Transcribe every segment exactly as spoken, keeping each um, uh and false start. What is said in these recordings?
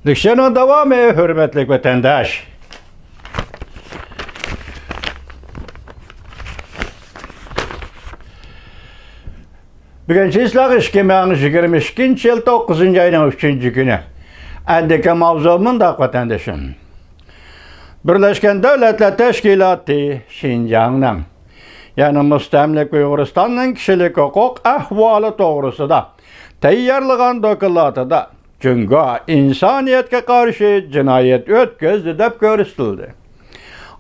لېكسىيەنىڭ داۋامى، ھۆرمەتلىك ۋەتەنداش. بۈگۈن چىسلاق ئىككى مىڭ يىگىرمە ئىككىنچى يىل توققۇزىنچى ئاينىڭ ئۈچىنچى كۈنى. ئەندىكى ماۋزۇ مۇنداق، ۋەتەندىشىم. بىرلەشكەن دۆلەتلەر تەشكىلاتى شىنجاڭنىڭ، يەنى مۇستەملىكە ئۇيغۇرىستاننىڭ كىشىلىك ھوقۇق ئەھۋالى توغرىسىدا تەييارلىغان دوكلاتىدا جۇڭگو ئىنسانىيەتكە قارشى جىنايەت ئۆتكۈزدى دەپ كۆرسىتىلدى.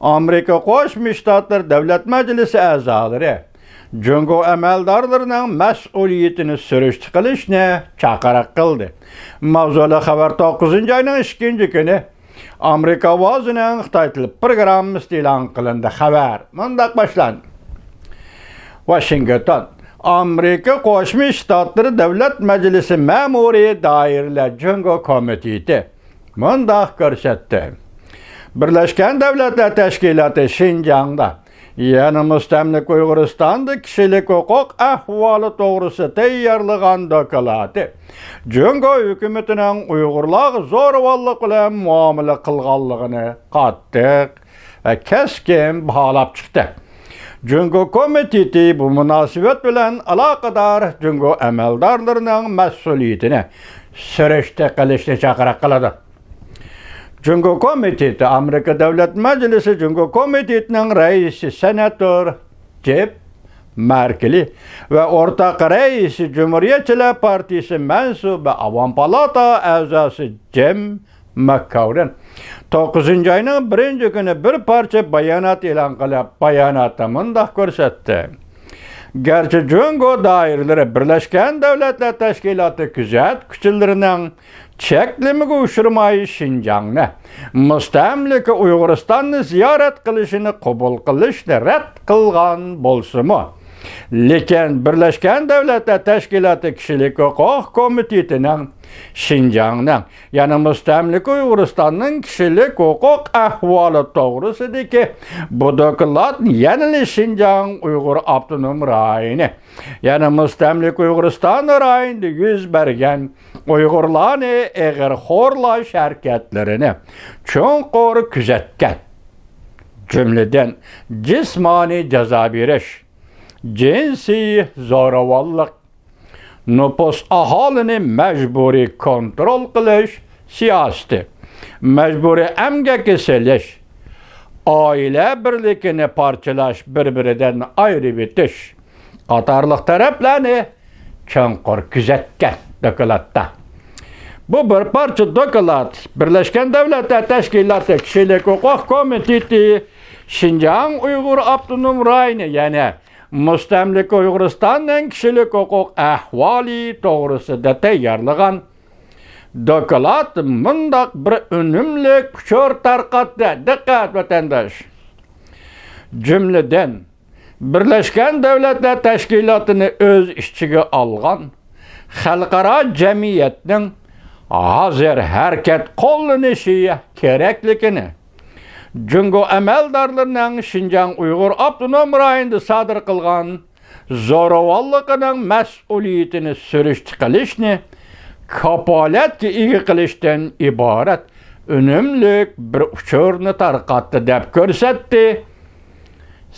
ئامېرىكا قوشما شتاتلىرى دۆلەت مەجلىسى ئەزالىرى جۇڭگو ئەمەلدارلىرىنىڭ مەسئۇلىيىتىنى سۈرۈشتە قىلىشنى چاقىرىق قىلدى. ماۋزۇلۇق خەۋەر توققۇزىنچى ئاينىڭ ئىككىنچى كۈنى ئامېرىكا ئاۋازىنىڭ خىتاي تىل پروگراممىسىدا ئېلان قىلىندى. خەۋەر مۇنداق باشلاندى. ۋاشىنگتون. ئامېرىكا قوشما شتاتلىرى دۆلەت مەجلىسى مەمۇرىي دائىرىلەر جۇڭگو كومىتېتى مۇنداق كۆرسەتتى. بىرلەشكەن دۆلەتلەر تەشكىلاتى شىنجاڭدا، يەنى مۇستەملىكە ئۇيغۇرىستاندا كىشىلىك ھوقۇق ئەھۋالى توغرىسىدا تەييارلىغان دوكلاتى جۇڭگو ھۆكۈمىتىنىڭ ئۇيغۇرلارغا زورىۋانلىق بىلەن مۇئامىلە قىلغانلىقىنى قاتتىق ۋە كەسكىن باھالاپ چىقتى. جۇڭگو كومىتېتى بۇ مۇناسىۋەت بىلەن ئالاقىدار جۇڭگو ئەمەلدارلىرىنىڭ مەسئۇلىيىتىنى سۈرۈشتە قىلىشنى چاقىرىق قىلىدۇ. جۇڭگو كومىتېتى، ئامېرىكا دۆلەت مەجلىسى جۇڭگو كومىتېتىنىڭ رەئىسى سېناتور جېپ مەركلى ۋە ئورتاق رەئىسى، جۇمھۇرىيەتچىلەر پارتىيىسى مەنسۇبى ئاۋام پالاتا ئەزاسى جىم ماككاۋرېن توققۇزىنچى ئاينىڭ بىرىنچى كۈنى بىر پارچە بايانات ئېلان قىلىپ، باياناتتا مۇنداق كۆرسەتتى: گەرچە جۇڭگو دائىرىلىرى بىرلەشكەن دۆلەتلەر تەشكىلاتى كۆزەتكۈچىلىرىنىڭ چەكلىمىگە ئۇچرىماي، شىنجاڭنى، مۇستەملىكە ئۇيغۇرىستاننى زىيارەت قىلىشىنى قوبۇل قىلىشنى رەت قىلغان بولسىمۇ، لېكىن بىرلەشكەن دۆلەتلەر تەشكىلاتى كىشىلىك ھوقۇق كومىتېتىنىڭ شىنجاڭنىڭ، يەنى مۇستەملىكە ئۇيغۇرىستاننىڭ كىشىلىك ھوقۇق ئەھۋالى توغرىسىدىكى بۇ دوكلات يەنىلا شىنجاڭ ئۇيغۇر ئاپتونوم رايونى، يەنى مۇستەملىكە ئۇيغۇرىستان رايونىدا يۈز بەرگەن ئۇيغۇرلارنى ئېغىر خورلاش ھەرىكەتلىرىنى چوڭقۇر كۆزەتكەن. جۈملىدىن، جىسمانىي جازا بېرىش، جىنسىي زورىۋاللىق، نوپۇس ئاھالىنى مەجبۇرىي كونترول قىلىش سىياسىتى، مەجبۇرىي ئەمگەككە سېلىش، ئائىلە بىرلىكىنى پارچىلاش، بىر-بىرىدىن ئايرىۋېتىش قاتارلىق تەرەپلەرنى چوڭقۇر كۆزەتكەن دوكلاتتا. بۇ بىر پارچە دوكلات بىرلەشكەن دۆلەتلەر تەشكىلاتى كىشىلىك ھوقۇق كومىتېتى شىنجاڭ ئۇيغۇر ئاپتونوم رايونى، يەنى مۇستەملىكە ئۇيغۇرىستاننىڭ كىشىلىك ھوقۇق ئەھۋالى توغرىسىدا تەييارلىغان دوكلات مۇنداق بىر ئۈنۈملۈك ئۇچۇر تارقاتتى. دىققەت، ۋەتەنداش! جۈملىدىن، بىرلەشكەن دۆلەتلەر تەشكىلاتىنى ئۆز ئىچىگە ئالغان خەلقئارا جەمئىيەتنىڭ ھازىر ھەرىكەت قوللىنىشى كېرەكلىكىنى، جۇڭگو ئەمەلدارلىرىنىڭ شىنجاڭ ئۇيغۇر ئاپتونوم رايونىدا سادىر قىلغان زورىۋاللىقىنىڭ مەسئۇلىيىتىنى سۈرۈشتە قىلىشنى كاپالەتكە ئىگە قىلىشتىن ئىبارەت ئۈنۈملۈك بىر ئۇچۇرنى تارقاتتى، دەپ كۆرسەتتى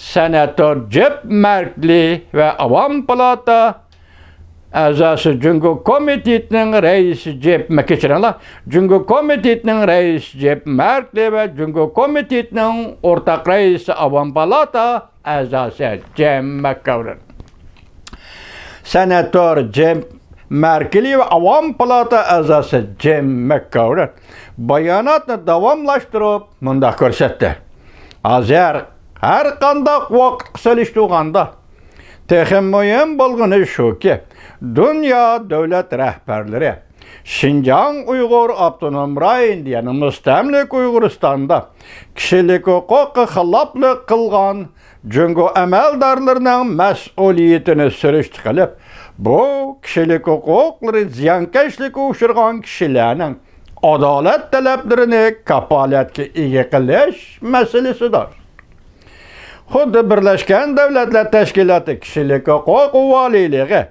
سېناتور جېپ مەركلى ۋە ئاۋام پالاتا ئەزاسى، جۇڭگو كومىتېتىنىڭ رەئىسى جېپ، كەچۈرۈڭلار، جۇڭگو كومىتېتىنىڭ رەئىسى جېپ مەركلى ۋە جۇڭگو كومىتېتىنىڭ ئورتاق رەئىسى، ئاۋام پالاتا ئەزاسى جىم ماككاۋرېن. سېناتور جىم مەركلى ۋە ئاۋام پالاتا ئەزاسى جىم ماككاۋرېن باياناتنى داۋاملاشتۇرۇپ مۇنداق كۆرسەتتى: ھازىر ھەر قانداق ۋاقىتقا سېلىشتۇرغاندا، تېخىمۇ مۇھىم بولغىنى شۇكى، دۇنيا دۆلەت رەھبەرلىرى شىنجاڭ ئۇيغۇر ئاپتونوم رايونىدا، يەنى مۇستەملىكە ئۇيغۇرىستاندا كىشىلىك ھوقۇققا خىلاپلىق قىلغان جۇڭگو ئەمەلدارلىرىنىڭ مەسئۇلىيىتىنى سۈرۈشتە قىلىپ، بۇ كىشىلىك ھوقۇقلىرى زىيانكەشلىككە ئۇچرىغان كىشىلەرنىڭ ئادالەت تەلەپلىرىنى كاپالەتكە ئىگە قىلىش مەسىلىسىدۇر. خۇددى بىرلەشكەن دۆلەتلەر تەشكىلاتى كىشىلىك ھوقۇق ۋالىيلىقى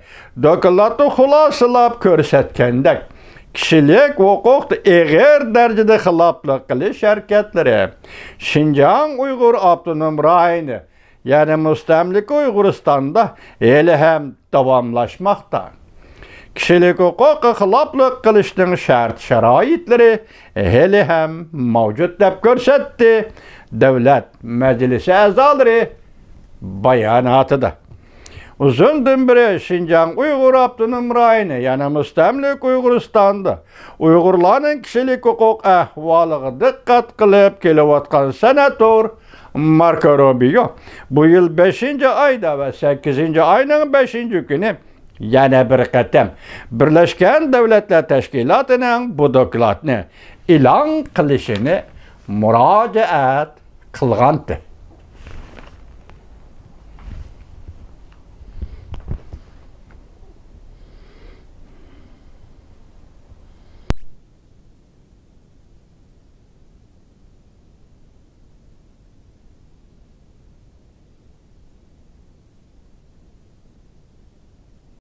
دوكلاتتا خۇلاسىلاپ كۆرسەتكەندەك، كىشىلىك ھوقۇققا ئېغىر دەرىجىدە خىلاپلىق قىلىش ھەرىكەتلىرى شىنجاڭ ئۇيغۇر ئاپتونوم رايونى، يەنى مۇستەملىكە ئۇيغۇرىستاندا ھېلىھەم داۋاملاشماقتا. كىشىلىك ھوقۇققا خىلاپلىق قىلىشنىڭ شەرت-شارائىتلىرى ھېلىھەم مەۋجۇت، دەپ كۆرسەتتى دۆلەت مەجلىسى ئەزالىرى باياناتىدا. ئۇزۇندىن بېرى شىنجاڭ ئۇيغۇر ئاپتونوم رايونى، يەنى مۇستەملىكە ئۇيغۇرىستاندا ئۇيغۇرلارنىڭ كىشىلىك ھوقۇق ئەھۋالىغا دىققەت قىلىپ كېلىۋاتقان سېناتور ماركو روبىيو بۇ يىل بەشىنچى ئايدا ۋە سەككىزىنچى ئاينىڭ بەشىنچى كۈنى يەنە بىر قېتىم بىرلەشكەن دۆلەتلەر تەشكىلاتىنىڭ بۇ دوكلاتنى ئېلان قىلىشىنى مۇراجىئەت قىلغانتى.